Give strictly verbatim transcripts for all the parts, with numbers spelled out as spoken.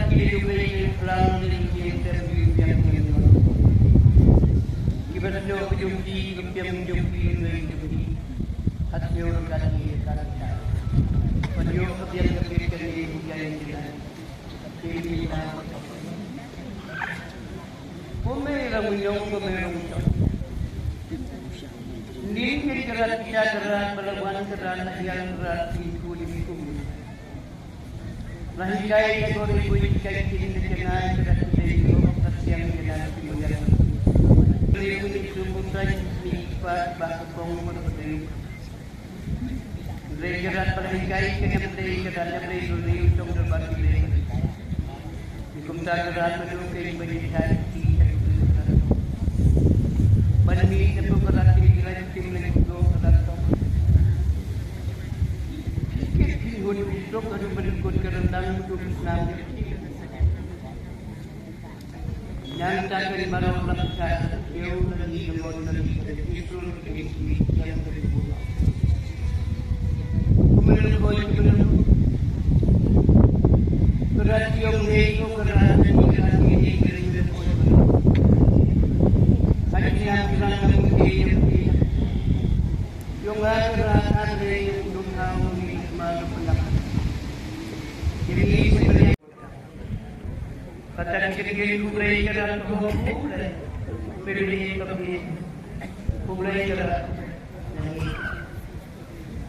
Kyrpad ki la ïoh bei ïa u phlang, ïa u ïing sem, ïa u biang, ïa u biang. Kiba snoh ka jong ki, kiba piam ka jong ki, ïa u jong ki. Hat ïa u ryngkat ki, ryngkat ki. Ban ïoh ka biang ka biang ka ïing ka ïing. Kumne la ngi ong, kumne la ngi ong. Nin kin Kynrad, kita Kynrad, ba la wan Kynrad, la hiar Kynrad, ki kuli kum. La hikai ka gori bui hikai kin, ka jana Kynrad, ki dei ko, ka siang jana ki mulia. Ri uni sumbu sai ni pa ba ka kong ko dei. Blei Kynrad ba la hikai, kane Blei Kynrad, Blei Kynrad, Blei Kynrad, Blei Kynrad. Ni kumta Kynrad ba dei, Blei Kynrad, Blei Kynrad. Ban mi ne ko Kynrad, Blei Kynrad, Blei Kynrad, Kynrad. Kit ki hun sok ka ban kut ka rendang tu nam. Nang ta kan baroh lak ta, kiew lagi, lengon lagi, pada tisul lagi, yang kedua. Kemudian kau, kemudian Kynrad, kiew ni, kau Kynrad, ni, Kynrad, ni, ni, Kynrad, ni, Kynrad. Hanya yang bilang kamu ni, yang ni. Yung Kynrad, ada yang duduk tahu ni, malu pelak. Jadi, sebenarnya Kata ki kyrteng, khublei Kynrad, khublei. Pynlong, khublei Kynrad.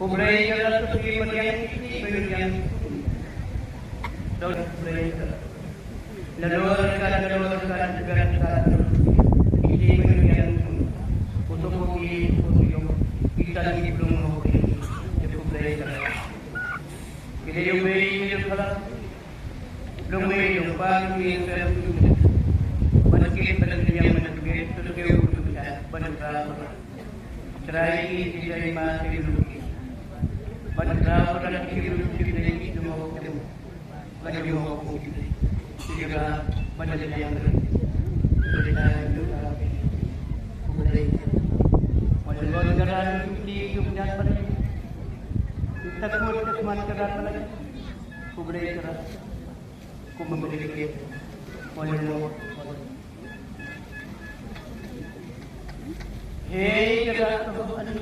Khublei Kynrad, khublei Kynrad, khublei Kynrad. Don khublei Kynrad. Nalor ka, nalor ka, nalor ka. Khublei Kynrad. Khublei, khublei. Kita ni belum khublei. Khublei Kynrad. Kita yung may yung pala. Long mei long pa long mei long pa long mei. Ban kit ban liang ban kit, to keu to ta ban ka. Trai ki trai ma te long. Ban ka ban ki long ki long ki long. Ban long ki long. Ki ga ban liang. Ban long ka ran ki long ban. Takut takut ka ran. Khublei Kynrad. Kumba khublei Kynrad. Khublei Kynrad. Hei Kynrad, to ani.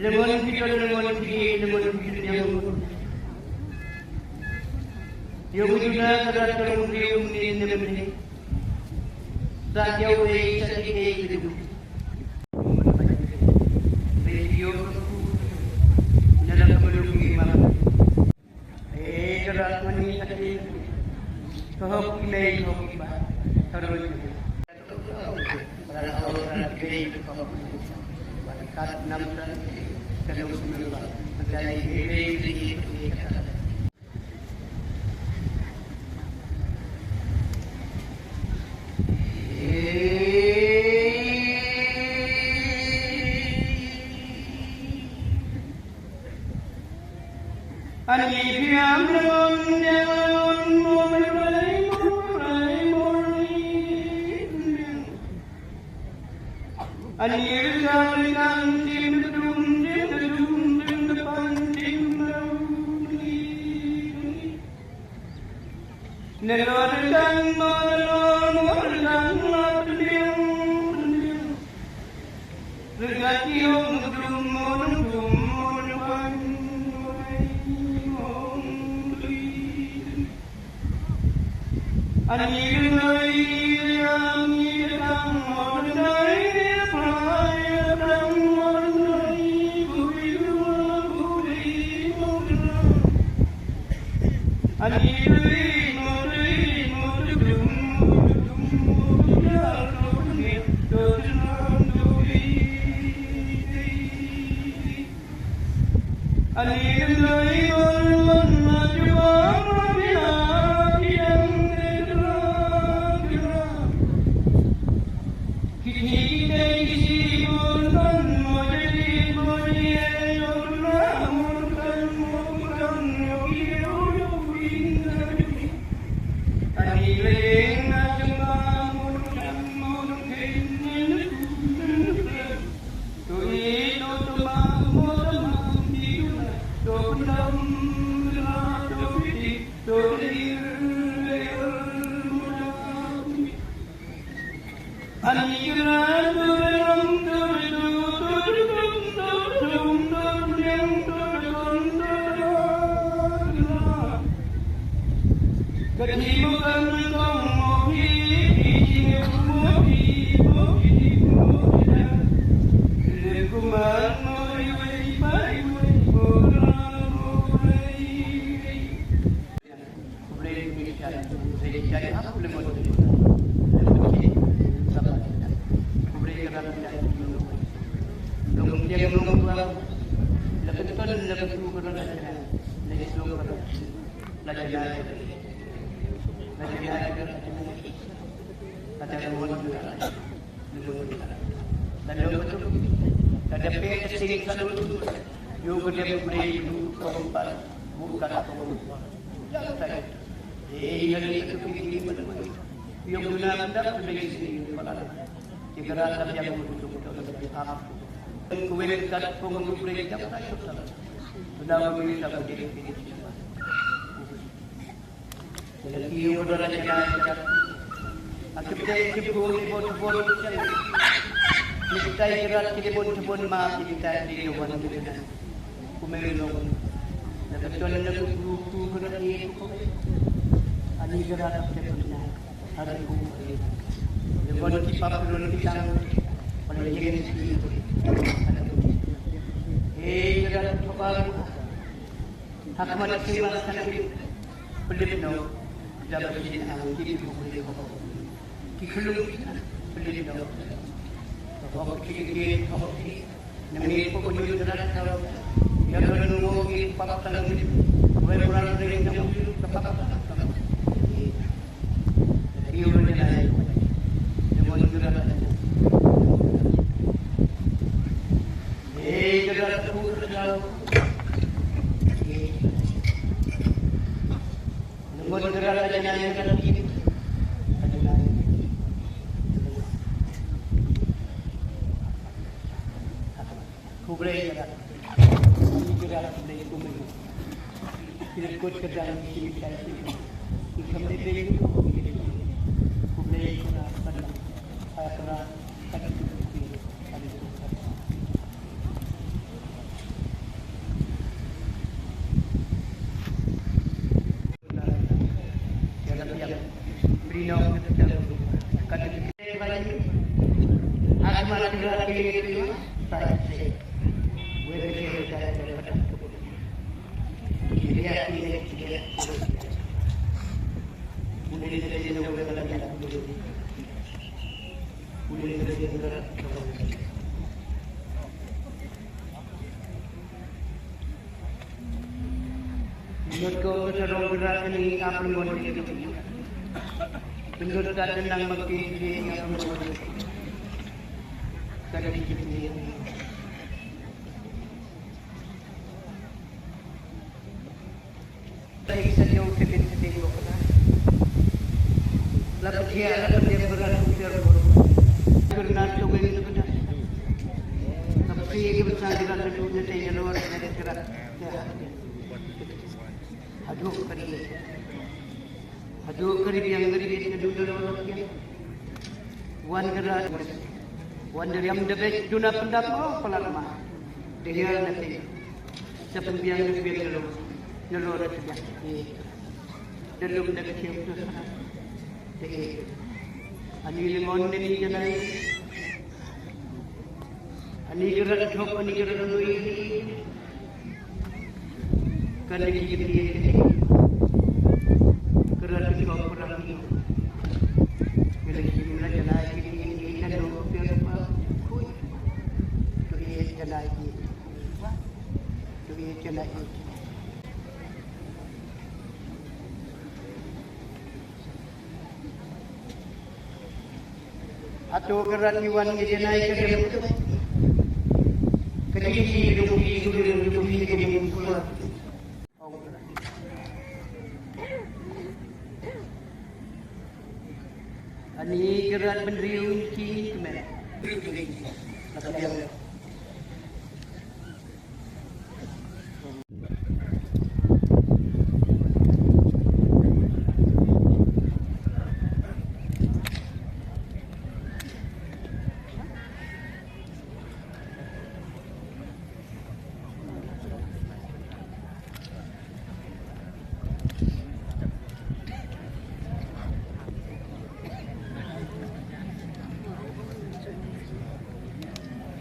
Lengon ki, lengon ki, lengon ki, lengon. Yung juna Kynrad, yung ni, yung ni, yung ni. Sa jauh, eh, sa di, eh, gitu.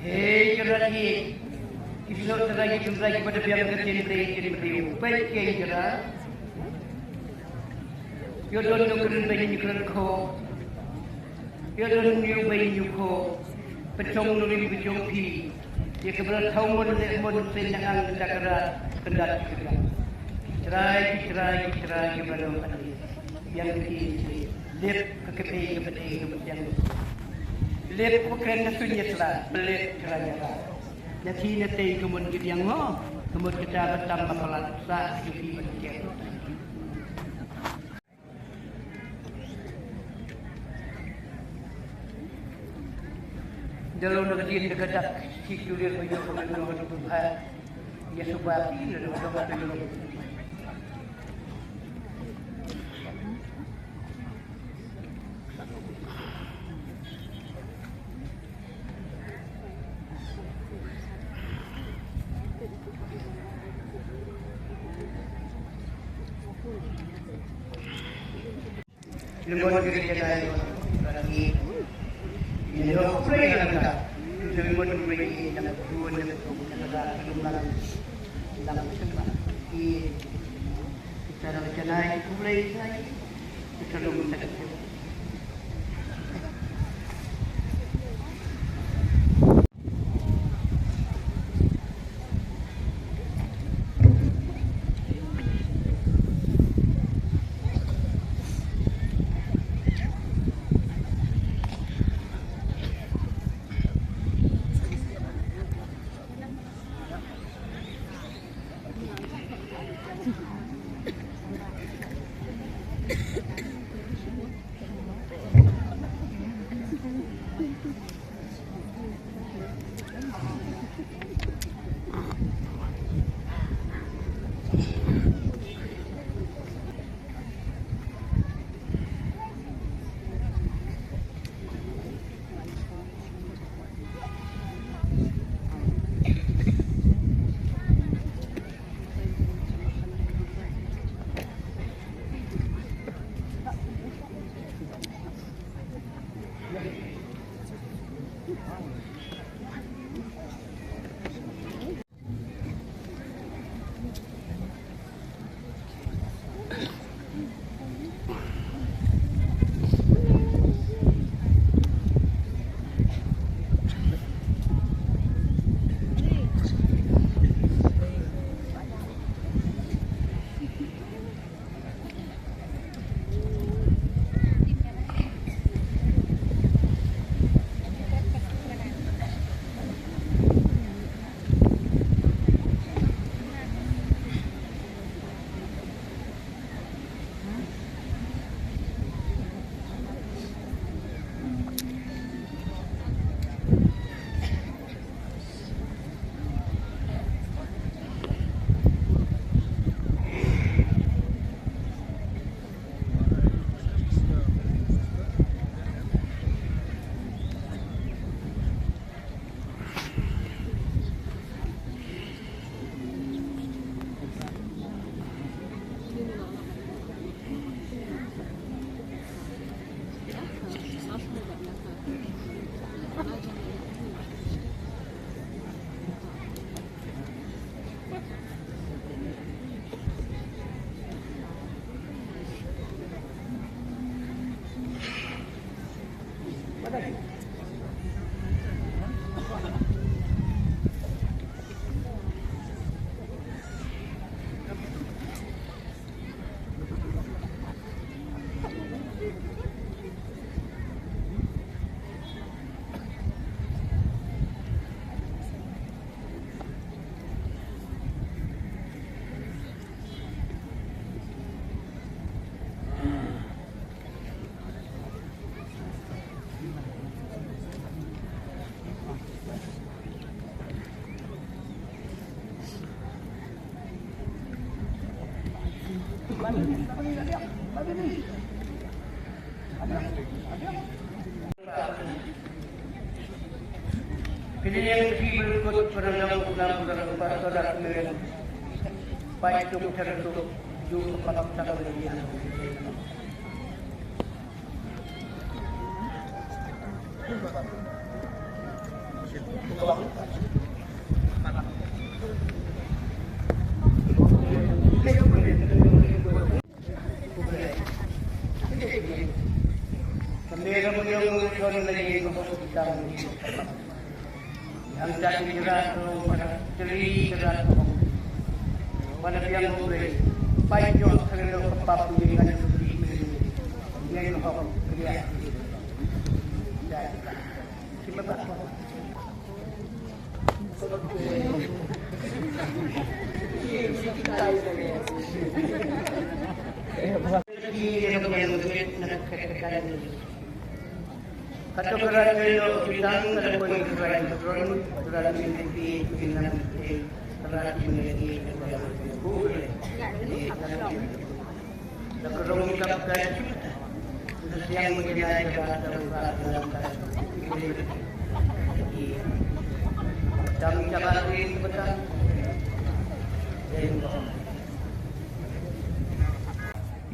Ei jara ki, ki snoh trai ki trai ki ba da biang ka tin brei tin brei. Peit ki jara. Ïoh don nongkren beiñ nongkren khoh. Ïoh don ñiew beiñ ñiew khoh. Pynshong nongrim pynshong phi. Ïa kaba la thaw mon leh mon seiñ na ngang kynda kynrad kynda kynda. Trai ki trai ki trai ki ba long kati. Biang kati. Lip ka kati ka kati ka biang. Lip ka kren na sunya sla. Lip trai ya. Na ti na tei ka mon ki biang ngo. Ka mon kita ba tam ba palat sa ki ki ba ki. Dalam negeri dekat dak si kulir banyak orang orang tu ha. Ya sebab ini dalam negeri tu. Lengkot diri janai lagi. Ini lo play langkah. Lengkot play langkah. Dua langkah. Langkah. Kita janai play lagi.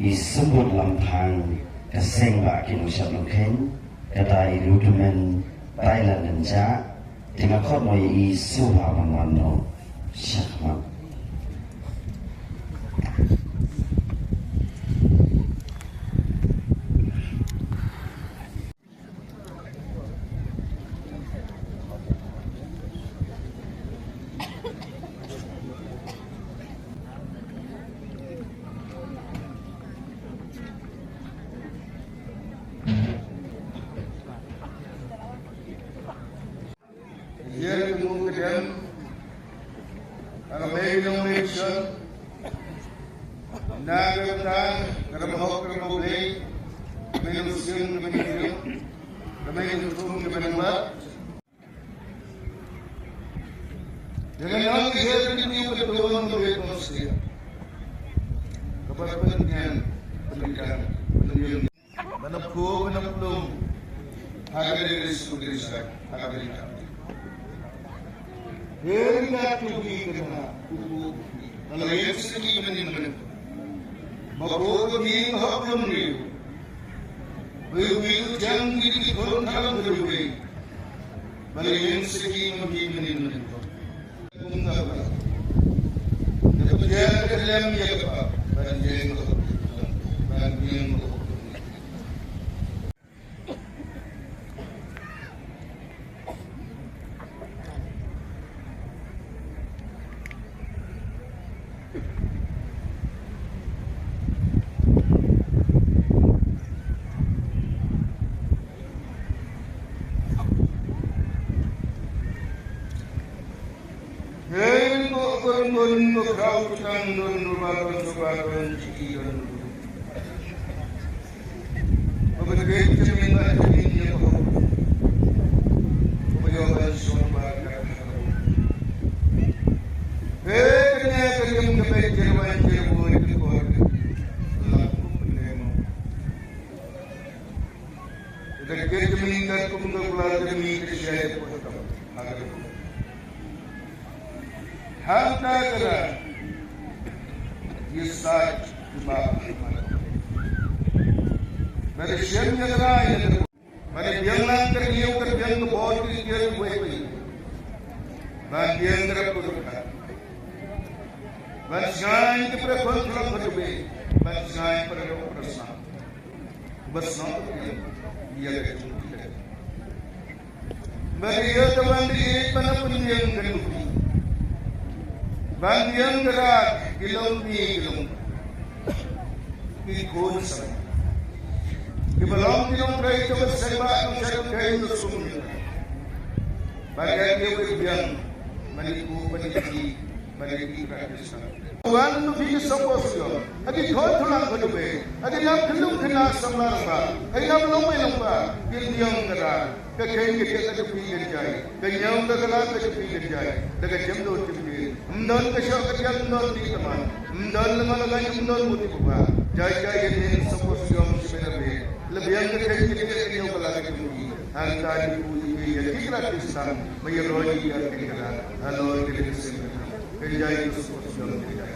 I Symbud Lamthang ka seng ba ki nongshad nongkheiñ, kata i Lieutenant Thailand Nja, te nga khot mo ïa i shuwa ban wan noh shakhmat. Ïa ka mut ka dem, ha ka mei ka nongmihkhmat, na ka bynta ka dang hok ka dang blei, ka mei ka nongsiang ka mei ka nongïalam, ka mei ka nongthung ka mei ka nongwad. Ïa ka nong ka ïa ka ding ïa ka dong ka mei ka nongsiang. Ka ba pynïang, pynïang, pynïang. Ban ap ko, ban ap lum. Ha ka dei dei sku dei sa, ha ka dei ka. Hei ka tu ki kena, ku ku. Ba la ïeng siki mani mani. Ma ko ka bi hok lum ni. Wi wi u jang ki ki kon thalam ka duwei. Ba la ïeng siki mani mani mani. Hei ko ko ko ko krau tang don ruba don suba don jiki don. Ba ba kei jingim ba jingim ïa ko. Ba ba ïoh ban shong ba ka. Hei kane ka ïing ka ba jingim ba jingim ba jingim ko. Lam ko ne mo. Ita kei jingim ka kum ka kula jingim ka shai ko. Ha ka. Hangta ka da ïa sait ba ba da shem ïa ka da ïa ka ba da biang lang ka da ïa ka biang ka bor ki ïa ka wei wei ba biang ka da pur ka ba shai ka pra kon tra ba da be ba shai pra ro pra sa ba sa ïa ka. Ba dei ïa ka ban dei ban ïa pynïeng ka nuki. Ban ïeng ka rat ki long ni ki long. Ki khun sa. Ki ba long ki long trai ka ba sa ba long sa long kai no sum. Ba dei ïa ka biang ban ïa ku ban ïa ki. Ba dei ki Khrist. Wan nu phi ki sopor sngewbha. Ha ki khon thulang ka dube. Ha ki nam khyllung khynnah samla rangbah. Ha ki nam longmei longba. Ki niam ka da. Ka kheiñ ka thiah ka jong phi ka jai. Ka ñiaw ka kala ka jong phi ka jai. Da ka jem do jem phi. Ym don ka shoh ka jam ym don ti ka man. Ym don lynga lynga ym don mut ti ba. Jai jai ka thiah sopor sngewbha sngewbha phi. Lebiang ka kheiñ ka thiah ka ñiaw kala ka jong phi. Hangta ïa u ïa ki la ki sang ba ïa roi ïa ki la halor ki la ki sing. Ka jai ka suk suk ka jai.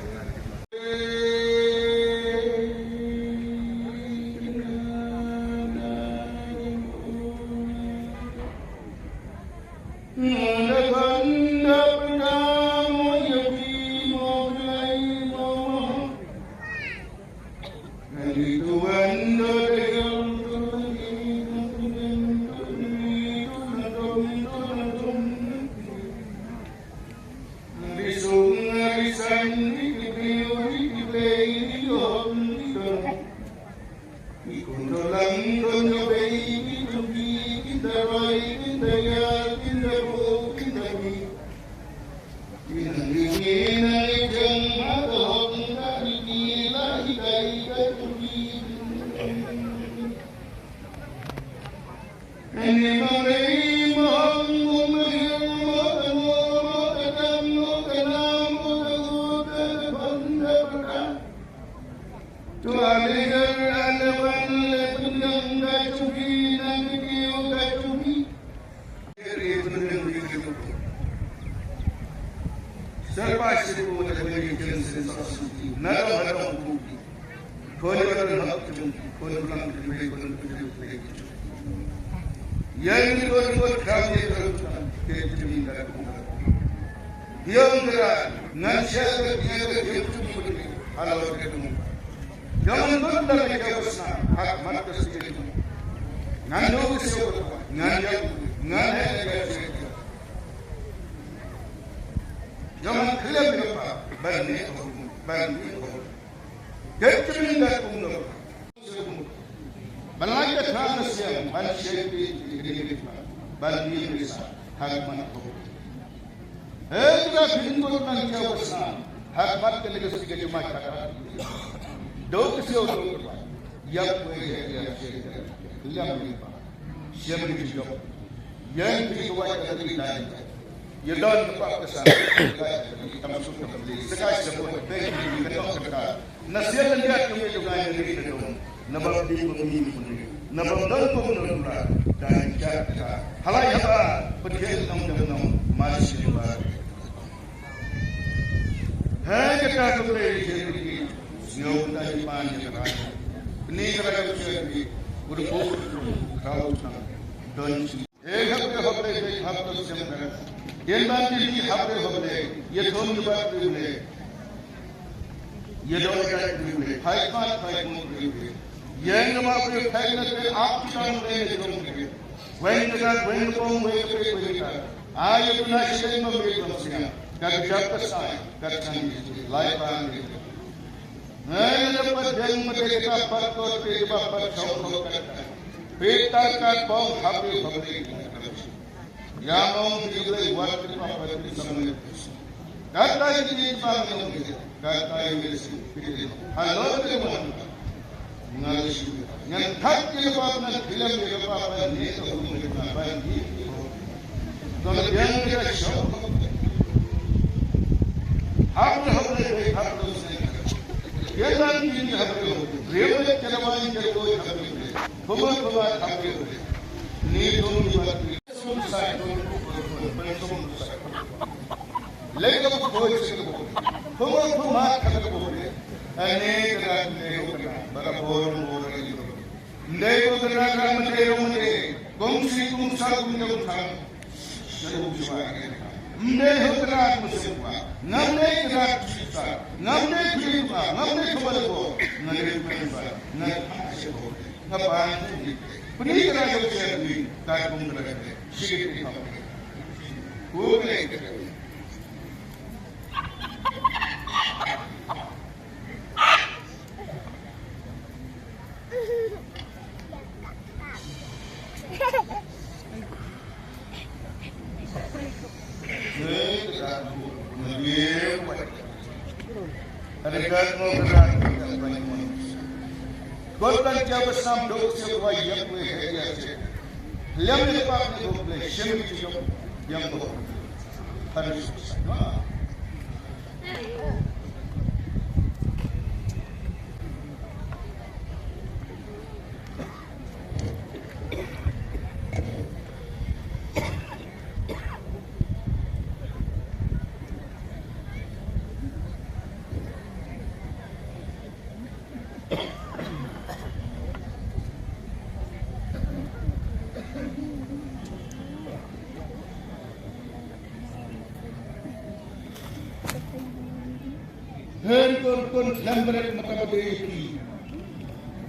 Kun kun lembre mata bade ki.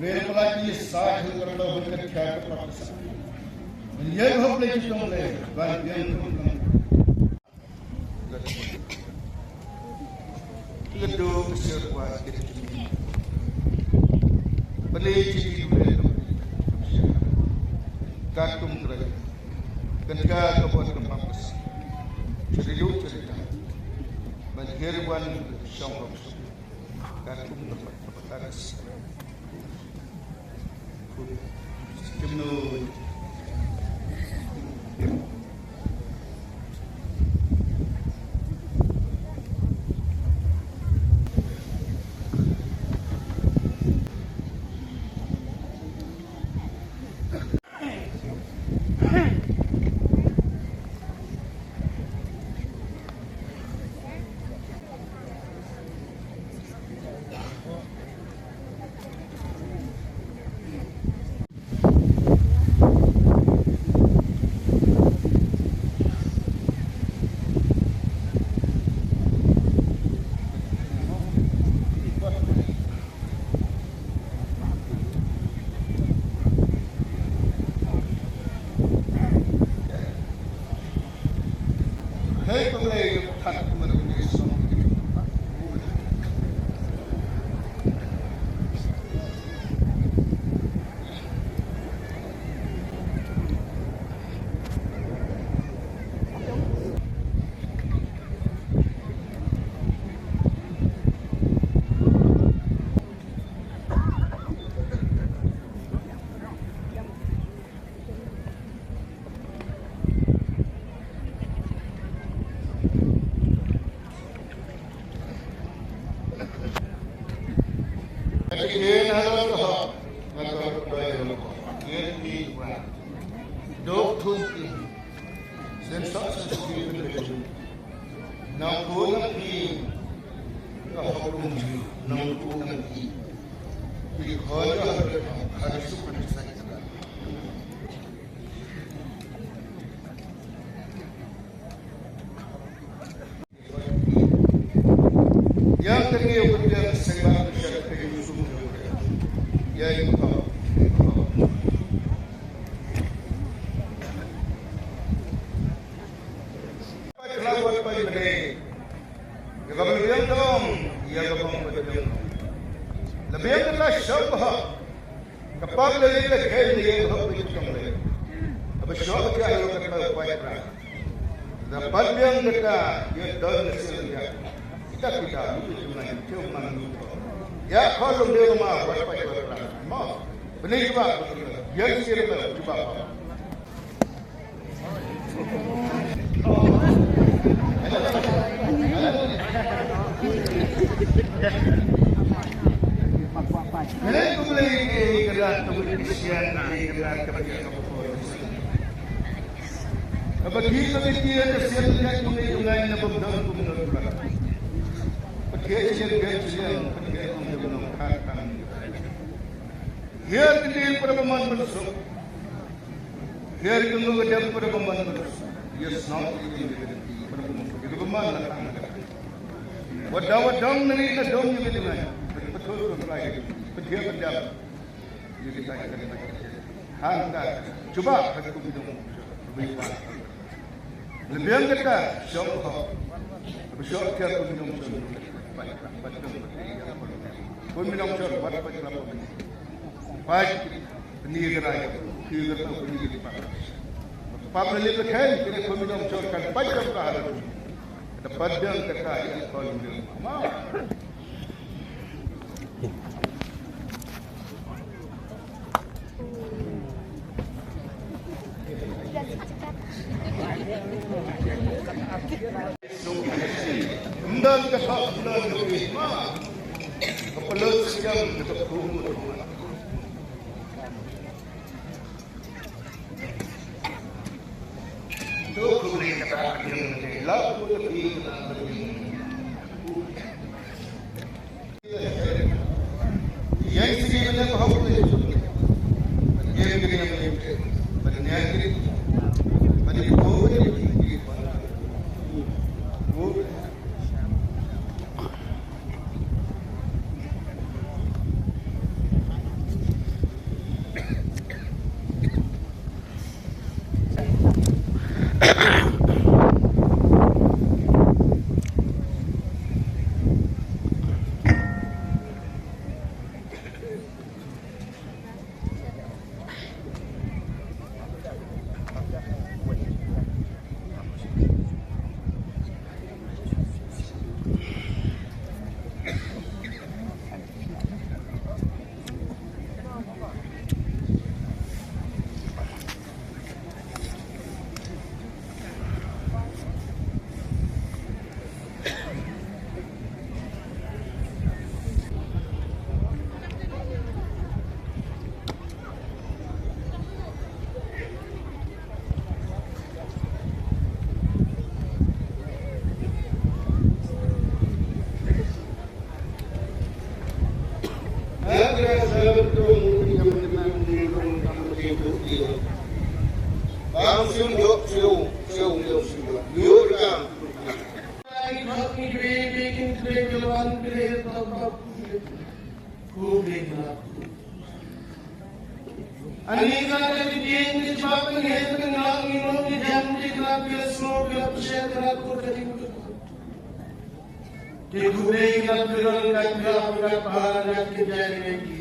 Mere pala ki sa hil kar lo hil kar kya kar pala sa. Ye hop le ki tong le ban ye kun. Ledo sir wa kit. Bale ki di le. Katum kre. Kan ka ka buat kan papas. Chiri yu chiri ka. Ban her wan shong hop. Ka pap la leit la kheiñ ïa ka hok ka jingtong lei. Haba shoh ka ïa ka tnga u paidbah. Da pat biang kata ïa don na sien ïa. Kita kita lu tu ngai tu ngai tu. Ïa khol lum dei ma wat paidbah. Ma. Bini jubab. Ïa sien ma jubab. Hiar ka dei para ba man ban suk. Hiar ka nguk ka dep para ba man ban suk. Ïa snoh ïa ka dei para ba man suk. Ïa ka ba man la tang ka. Wat da wat dong na ri na dong ïa ka dei ngai. Pat pathul ka klai ka dei. Pat hiar ka dep. Ïa ka dei ka dei. Han ka. Cuba ka kum dong. Lebih kata, syok ho. Ba syok tiar kum jong syok. Kum jong syok, wat pat kelapa. Pat, ni gerai, ki gerai, ni gerai. Pap lele ke khen, kene kum jong syok, kan pat jong ka harap. Dapat jong kata, ya, kum jong. Ma. Ynda ka thok, ynda ka thok. Ka pynlut skem ka thok. Ani ka ka ki dieng ki jubab ka ngi heh ka ngi lak ngi mut ngi jem ki ka ki la sngew ki la pynshai ka la kut ka ki mut. Ki khublei ki la pynlong ka ki la pynlong ka ki jai ki.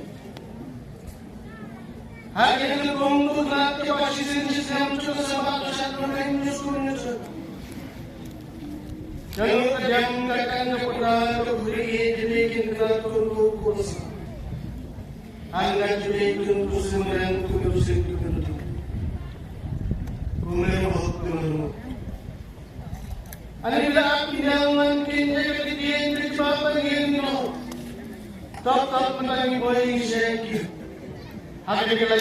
Ha ki ka kong tu ka ki ba shisien shisien tu ka sa ba ka sa tu ka ngi sku ngi sku. Ka ngi ka jem ka ka ngi puta ka khublei ki ki ka la kut kut kut sa. Angkat jubei kun pusim reng kun pusim kun. Kumle hok kun. Ani la ap pinang man kin jai ka dien ka jubab ka ngin no. Top top man ngi boi ngi sheki. Hak ka la.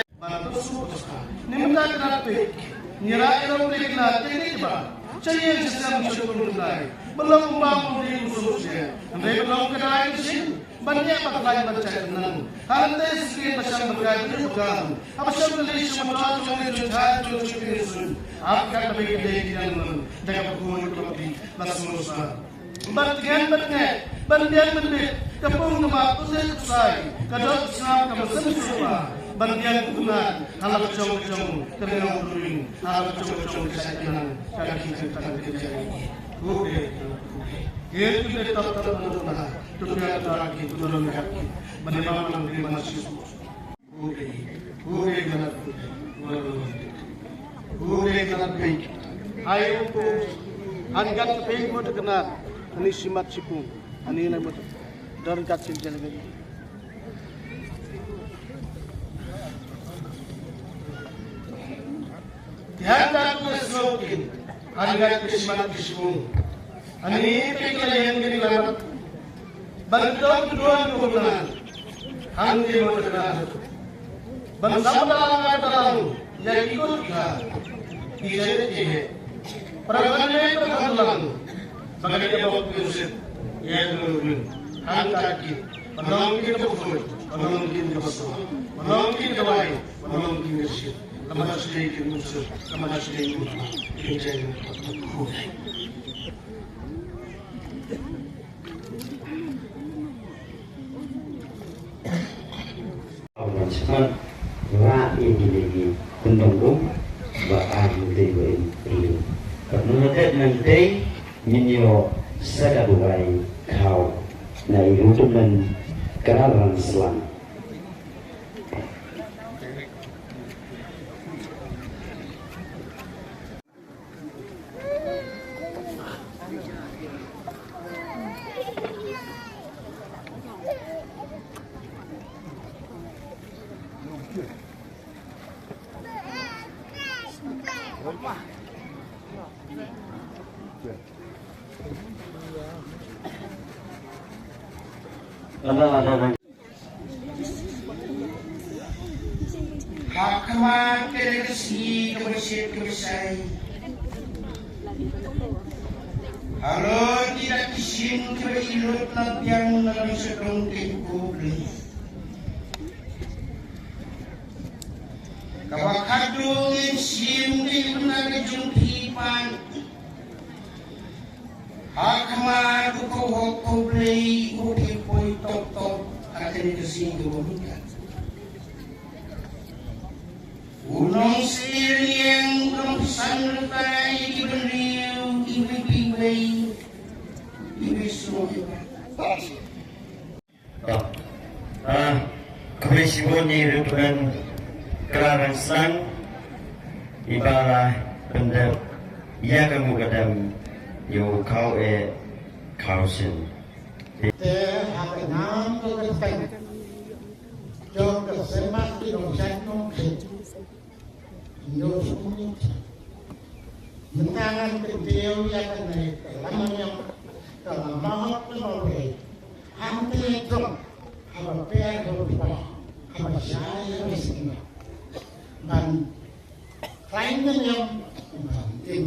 Ni mynta ka na pek. Ni ra ero pek na te ni ba. Chaye jisam chukun lai. Belum bang di usus ya. Ande belum ka dai shin. Ban ïa ba khlaiñ ban jait nang. Hangta shisien ba shang ba kai ba ïoh kam. Haba shang ba lei shang ba twa jong lei jong jait jong jong jong jong. Hap kat ba lei lei ki dang nang. Da ka ba khuid ba bi ba sngewsih. Ban tngen ban tngen ban biang ban bit. Ka pung ka ma tu se tu sai. Ka dok snam ka ma sem suma. Ban biang ku na. Hala ka jong ka jong ka nang ka ring. Hala ka jong ka jong ka jait nang. Ka ki ka ka ka jait. Ku de ku de. Ye ku de tap tap na na. Angkat ka pink mo te kena. Ani shimat shipung. Ani na mo te. Don kat sil jale. Ïa ka ka slow kin. Ani ka ka shimat ka shipung. Ani pek la ïeng ka ni la mat. Ban dong duan duan na. Hang di mo na. Ban sam da nga da lang. Ïa ki ko ka. Ki jai ki he. Para ban ne para ban lang. Ba ka ni bok ki sip. Ïa ki. Hang ka ki. Ban long ki ko ko. Ban long ki ko so. Ban long ki ko wai. Ban long ki ko ship. Lama da shi dai kin musu, lama da shi dai musu. Kin jai musu. Awan smat ra in di lagi kundong kum ba ar dei ba in rin. Kat nuna tet nang dei min yo sada duwai kau na i rutumen kararan selang. Ha khmat ka dei ka sngi kaba shit kaba shai. Halor ki dak ki shin kiba i lut na biang na lam sha dong ka i khublei. Kaba khadduh ngin shim ka i lut na ka jong phi pat. Ha khmat u khublei, khublei u phi poi tok tok ha kane ka sngi kaba mynta. U nongsier ïeng u nongsan rutai Ah, khublei shibun ïa i Reverend Kra Rynsan, i ba la pyndep ïa ka nguh ka dem ïa u khaw eh khaw shin. Te ha ka nam ka kyrteng jong ka Sema ki nongshad nongkheiñ. Nyo sumit. Mynta ngan kyntiew ïa kane ka lamaniang ka lamahok ka lawei. Hangta ïa jong haba pher haba pher haba shai haba sngewbha. Ban khlaiñ ka niam ban im.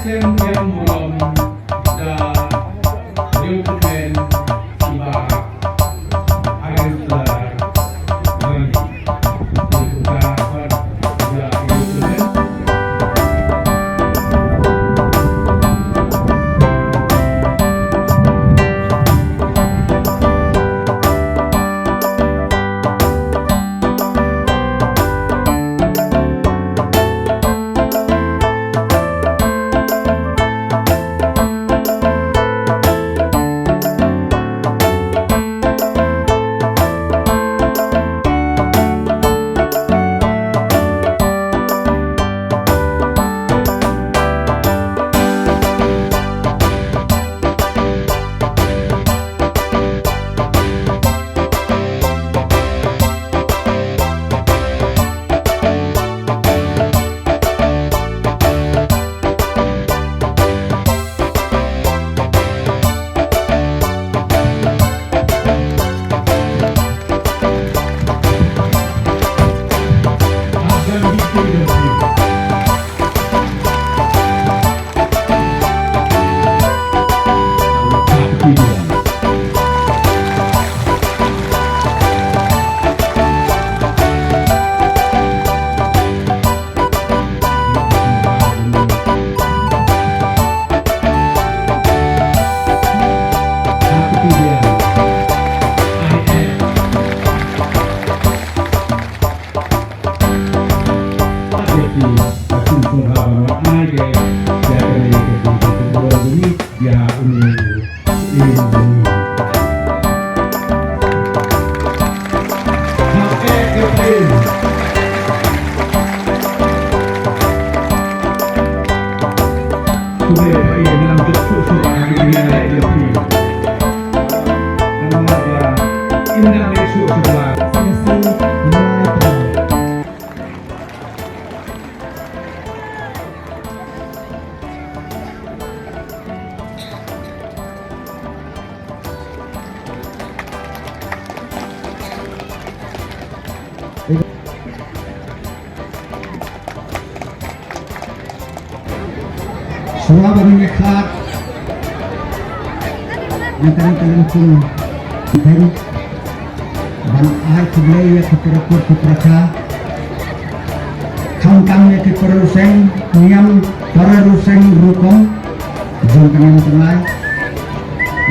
Khlem khlem burom da Reverend Iba Agnes Lar Rangi. Shuwa ban ïa khlad, nangta nangta lynti ban ai khublei ïa ki para kur ki para kha, khamtam ïa ki para ryseng niam, para ryseng rukom jong ka niam Tynrai.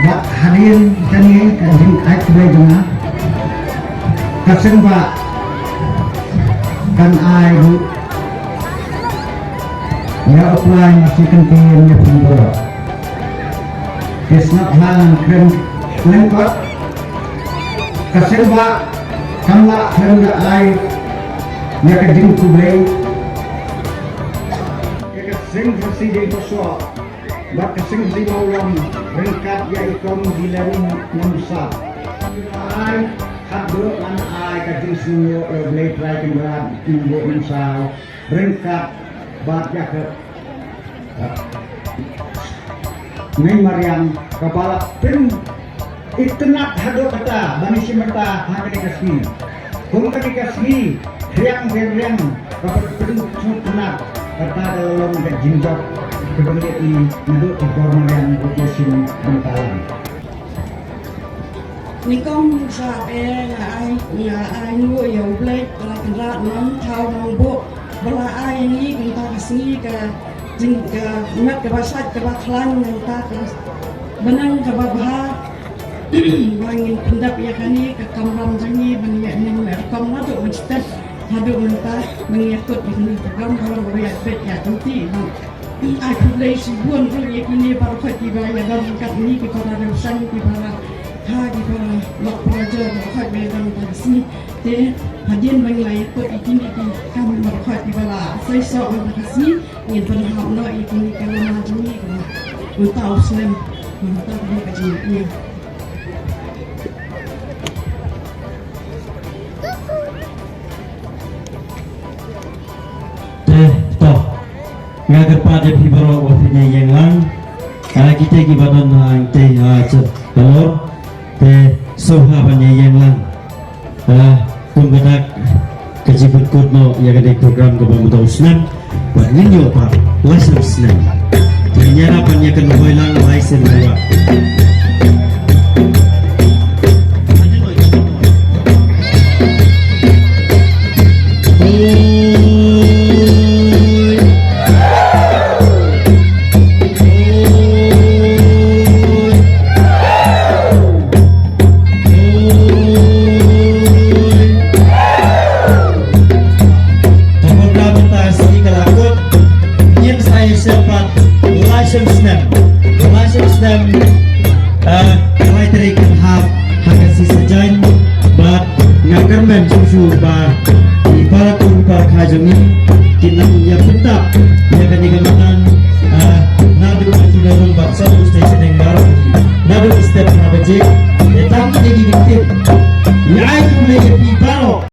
Bad hadien kane ka jingaiñ khublei jong nga, ka seng ba kan ai ruh ïa u Blei marsikyntien ïa phi baroh. Te sngap ha ngan kren lyngkot. Ka seng ba kam lah khlem da ai ïa ka jingkhublei ïa ka seng Khasi Jaiñtia Bad ka seng Khasi Mawlong ryngkat ïa i Kong Jilari Nongsa. Ai, khatduh ngan ai ka jingsngewnguh ïa U Blei Trai Kynrad Nongbuh Nongsaw ryngkat Bad ïa ka, eh, Nai Mariang kaba la pynitynnad haduh katta ban ïashim bynta ha kane ka sngi. Kum kane ka sngi, hynriang hynriang kaba pynitynnad, kata ka la long ka jingjop kaba ngi ïohi naduh ki bor mariang ba ki ïashim bynta lang. Nyngkong sa eh nga ai, nga ai nguh ïa U Blei ba la kynrad nongthaw nongbuh ba la ai ïa ngi kumta ka sngi ka jing ka met kaba sait kaba khlaiñ, nangta ka bneng kaba bha ba ngin pyndep ïa kane ka kamram jong ngi ban ïa ïa rukom naduh mynstep haduh mynta ban ïa kut ïa kane ka program ba la ïa peit ïa kynti ba Ai khublei shibun ruh ïa kine baroh kiba ïa don ryngkat ngi, ki para riew saiñ, ki para kha, ki para lok para jor baroh kiba ïa don mynta ka sngi. Te hadien ba ngi la ïa kut ïa kine ki kam baroh kiba la soi soh mynta ka sngi, ngin pynhap noh ïa kine ki lama jong ngi kaba mynta u snem, mynta ka dei ka jingïaid. Te to, nga kyrpad ïa phi baroh ba phin ïeng lang. Ala kita kiba don hangtei ha jylliew halor, te sngewbha ban ïeng lang. Ala kum kata ka jingpynkut noh ïa kane ka program kaba mynta u snem. Bad ngin ïoh pat lai snem snem. Te ngin ïarap ban ïa kynhoi lang lai snem lai. Te mynta mynta sngi ka la kut, ngin sa ïashem pat lai snem snem, lai snem snem, eh, ka lai tarik kan hap ha ka sngi Saitjaiñ, bad nga kyrmen shuh shuh ba i para kum i para kha jong ngi kin nang ïa pyntap ïa kane ka